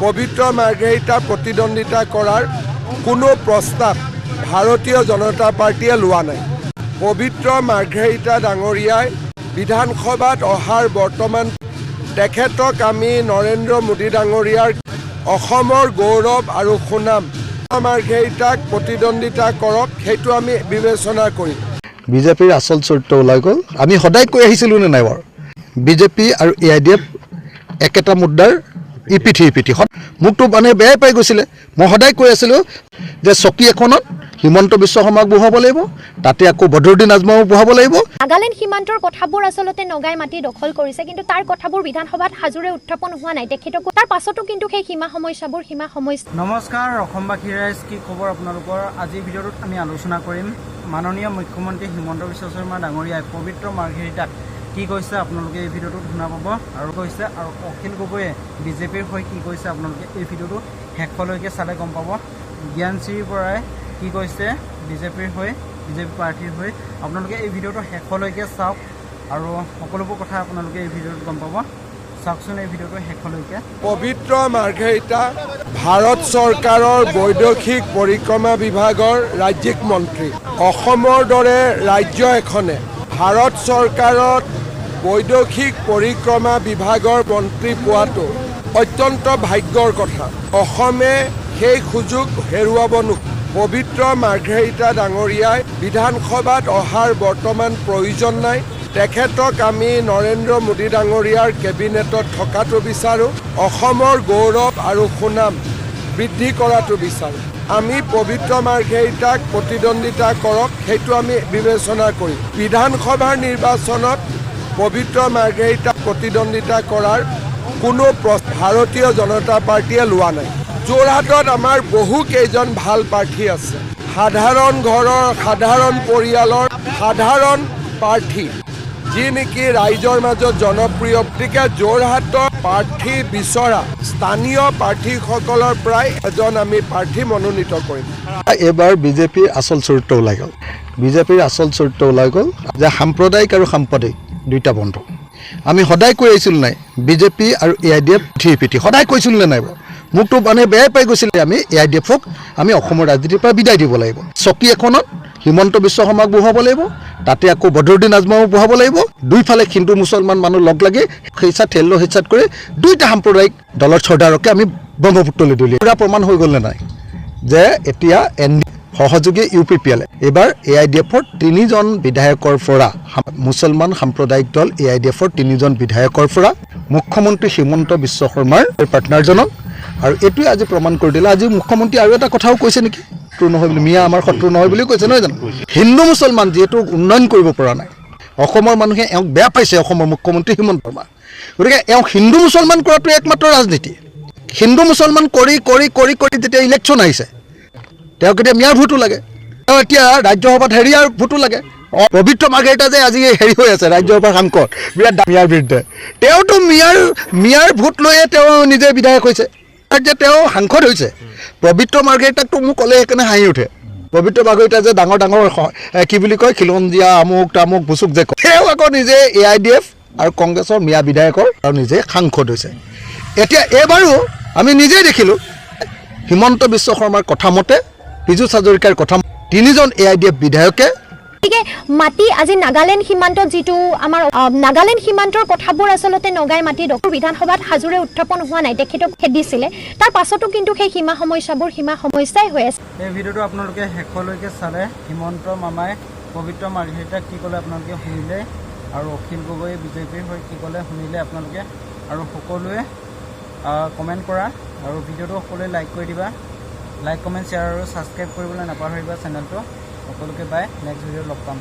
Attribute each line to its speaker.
Speaker 1: পবিত্ৰ মাৰ্ঘেৰিটা প্ৰতিদ্বন্দ্বিতা কৰাৰ কোনো প্ৰস্তাৱ ভাৰতীয় জনতা পাৰ্টীয়ে লোৱা নাই। পবিত্ৰ মাৰ্ঘেৰিটা ডাঙৰীয়াই বিধানসভাত অহাৰ বৰ্তমান তেখেতক আমি নৰেন্দ্ৰ মোদী ডাঙৰীয়াৰ অসমৰ গৌৰৱ আৰু সুনাম মাৰ্ঘেৰিটাক প্ৰতিদ্বন্দ্বিতা কৰক, সেইটো আমি বিবেচনা কৰিম।
Speaker 2: বিজেপিৰ আচল চৰিত্ৰ ওলাই গ'ল। আমি সদায় কৈ আহিছিলোঁ নে নাই বাৰু, বিজেপি আৰু এ I D F একেটা মুদ্ৰাৰ ইপিঠি ইপিঠি। মোকতো মানে বেয়াই পাই গৈছিলে। মই সদায় কৈ আছিলোঁ যে চকী এখনত হিমন্ত বিশ্ব শৰ্মাক বহুৱাব লাগিব, তাতে আকৌ বদৰুদ্দিন আজমলক বহাব লাগিব।
Speaker 3: নাগালেণ্ড সীমান্তৰ কথাবোৰ আচলতে নগাই মাটি দখল কৰিছে, কিন্তু তাৰ কথাবোৰ বিধানসভাত হাজোৰে উত্থাপন হোৱা নাই তেখেতকো। তাৰ পাছতো কিন্তু সেই সীমা সমস্যাবোৰ সীমা সমস্যা।
Speaker 4: নমস্কাৰ অসমবাসী ৰাইজ, কি খবৰ আপোনালোকৰ? আজিৰ ভিডিঅ'টোত আমি আলোচনা কৰিম মাননীয় মুখ্যমন্ত্ৰী হিমন্ত বিশ্ব শৰ্মা ডাঙৰীয়াই পবিত্ৰ মাৰ্ঘেৰিটাক কি কৈছে, আপোনালোকে এই ভিডিঅ'টোত শুনা পাব। আৰু কৈছে আৰু অখিল গগৈয়ে বিজেপিৰ হৈ কি কৈছে, আপোনালোকে এই ভিডিঅ'টো শেষলৈকে চালে গম পাব। জ্ঞানশ্ৰী বৰাই কি কৈছে বিজেপিৰ হৈ, বিজেপি প্ৰাৰ্থীৰ হৈ, আপোনালোকে এই ভিডিঅ'টো শেষলৈকে চাওক আৰু সকলোবোৰ কথা আপোনালোকে এই ভিডিঅ'টোত গম পাব। চাওকচোন এই ভিডিঅ'টো শেষলৈকে।
Speaker 1: পবিত্ৰ মাৰ্ঘেৰিটা ভাৰত চৰকাৰৰ বৈদেশিক পৰিক্ৰমা বিভাগৰ ৰাজ্যিক মন্ত্ৰী। অসমৰ দৰে ৰাজ্য এখনে ভাৰত চৰকাৰত বৈদেশিক পৰিক্ৰমা বিভাগৰ মন্ত্ৰী পোৱাটো অত্যন্ত ভাগ্যৰ কথা। অসমে সেই সুযোগ হেৰুৱাব নোখোজে। পবিত্ৰ মাৰ্ঘেৰিটা ডাঙৰীয়াই বিধানসভাত অহাৰ বৰ্তমান প্ৰয়োজন নাই। তেখেতক আমি নৰেন্দ্ৰ মোদী ডাঙৰীয়াৰ কেবিনেটত থকাটো বিচাৰোঁ, অসমৰ গৌৰৱ আৰু সুনাম বৃদ্ধি কৰাটো বিচাৰোঁ। আমি পবিত্ৰ মাৰ্ঘেৰিটাক প্ৰতিদ্বন্দ্বিতা কৰক, সেইটো আমি বিবেচনা কৰিম। বিধানসভাৰ নিৰ্বাচনত পবিত্ৰ মাৰ্ঘেৰিটাক প্ৰতিদ্বন্দ্বিতা কৰাৰ কোনো ভাৰতীয় জনতা পাৰ্টীয়ে লোৱা নাই। যোৰহাটত আমাৰ বহু কেইজন ভাল প্ৰাৰ্থী আছে। সাধাৰণ ঘৰৰ, সাধাৰণ পৰিয়ালৰ, সাধাৰণ প্ৰাৰ্থী, যি নেকি ৰাইজৰ মাজত জনপ্ৰিয়। গতিকে যোৰহাটৰ প্ৰাৰ্থী বিচৰা স্থানীয় প্ৰাৰ্থীসকলৰ পৰাই এজন আমি প্ৰাৰ্থী মনোনীত কৰিম।
Speaker 2: এইবাৰ বিজেপিৰ আচল চৰিত্ৰ ওলাই গ'ল। বিজেপিৰ আচল চৰিত্ৰ ওলাই গ'ল যে সাম্প্ৰদায়িক আৰু সাম্প্ৰদায়িক দুইটা বন্ধু। আমি সদায় কৈ আহিছিলোঁ নাই, বিজেপি আৰু এ I D F three পিঠি, সদায় কৈছিলোঁ নে নাই বাৰু? মোকতো মানে বেয়াই পাই গৈছিলে। আমি এ I D এফক আমি অসমৰ ৰাজনীতিৰ পৰা বিদায় দিব লাগিব। চকী এখনত হিমন্ত বিশ্ব শৰ্মাক বহুৱাব লাগিব, তাতে আকৌ বদৰুদ্দিন আজমলক বহুৱাব লাগিব। দুইফালে হিন্দু মুছলমান মানুহ লগ লাগি সেইচাত ঠেল সেইচাত কৰি দুইটা সাম্প্ৰদায়িক দলৰ চৰ্দাৰকে আমি ব্ৰহ্মপুত্ৰলৈ দলিয়াই পুৰা প্ৰমাণ হৈ গ'ল নে নাই যে এতিয়া এন ডি সহযোগী ইউ পি পি এল এইবাৰ এ I D এফৰ তিনিজন বিধায়কৰ পৰা, মুছলমান সাম্প্ৰদায়িক দল এ I D এফৰ তিনিজন বিধায়কৰ পৰা মুখ্যমন্ত্ৰী হিমন্ত বিশ্ব শৰ্মাৰ পাৰ্টনাৰজনক আৰু এইটোৱে আজি প্ৰমাণ কৰি দিলে। আজি মুখ্যমন্ত্ৰী আৰু এটা কথাও কৈছে নেকি, শত্ৰু নহয় বুলি, মিয়া আমাৰ শত্ৰু নহয় বুলি কৈছে, নহয় জানো? হিন্দু মুছলমান যিহেতু উন্নয়ন কৰিব পৰা নাই, অসমৰ মানুহে এওঁক বেয়া পাইছে, অসমৰ মুখ্যমন্ত্ৰী হিমন্ত শৰ্মা। গতিকে এওঁক হিন্দু মুছলমান কৰাটোৱে একমাত্ৰ ৰাজনীতি। হিন্দু মুছলমান কৰি কৰি কৰি কৰি যেতিয়া ইলেকশ্যন আহিছে, তেওঁক এতিয়া মিয়াৰ ভোটো লাগে, তেওঁ এতিয়া ৰাজ্যসভাত হেৰিয়াৰ ভোটো লাগে। পবিত্ৰ মাৰ্ঘেৰিটা যে আজি হেৰি হৈ আছে ৰাজ্যসভাৰ সাংসদ, বিৰাট মিয়াৰ বিৰুদ্ধে, তেওঁতো মিয়াৰ মিয়াৰ ভোট লৈয়ে তেওঁ নিজে বিধায়ক হৈছে, তাত যে তেওঁ সাংসদ হৈছে। পবিত্ৰ মাৰ্ঘেৰিটাকতো মোক ক'লে সেইকাৰণে হাঁহি উঠে। পবিত্ৰ মাৰ্ঘেৰিটা যে ডাঙৰ ডাঙৰ কি বুলি কয়, খিলঞ্জীয়া আমুক তামুক বুচুক যে কয়, তেওঁ আকৌ নিজে এ I D F আৰু কংগ্ৰেছৰ মিয়া বিধায়কৰ আৰু নিজে সাংসদ হৈছে। এতিয়া এইবাৰো আমি নিজেই দেখিলোঁ, হিমন্ত বিশ্ব শৰ্মাৰ কথা মতে, পীযুষ হাজৰিকাৰ কথা, তিনিজন এ I D F বিধায়কে
Speaker 3: গতিকে মাটি আজি নাগালেণ্ড সীমান্তত যিটো আমাৰ নাগালেণ্ড সীমান্তৰ কথাবোৰ আচলতে নগাই মাটি দখল বিধানসভাত হাজোৰে উত্থাপন হোৱা নাই, তেখেতক খেদিছিলে। তাৰ পাছতো কিন্তু সেই সীমা সমস্যাবোৰ সীমা সমস্যাই হৈ আছে।
Speaker 4: এই ভিডিঅ'টো আপোনালোকে শেষলৈকে চালে। হিমন্ত মামাই পবিত্ৰ মাৰ্ঘেৰিটাক কি ক'লে আপোনালোকে শুনিলে আৰু অখিল গগৈয়ে বিজেপিৰ হৈ কি ক'লে শুনিলে আপোনালোকে। আৰু সকলোৱে কমেণ্ট কৰা আৰু ভিডিঅ'টো সকলোৱে লাইক কৰি দিবা। লাইক, কমেণ্ট, শ্বেয়াৰ আৰু ছাবস্ক্ৰাইব কৰিবলৈ নাপাহৰিবা চেনেলটো। সকলোকে বাই, নেক্সট ভিডিঅ'ত লগ পাম।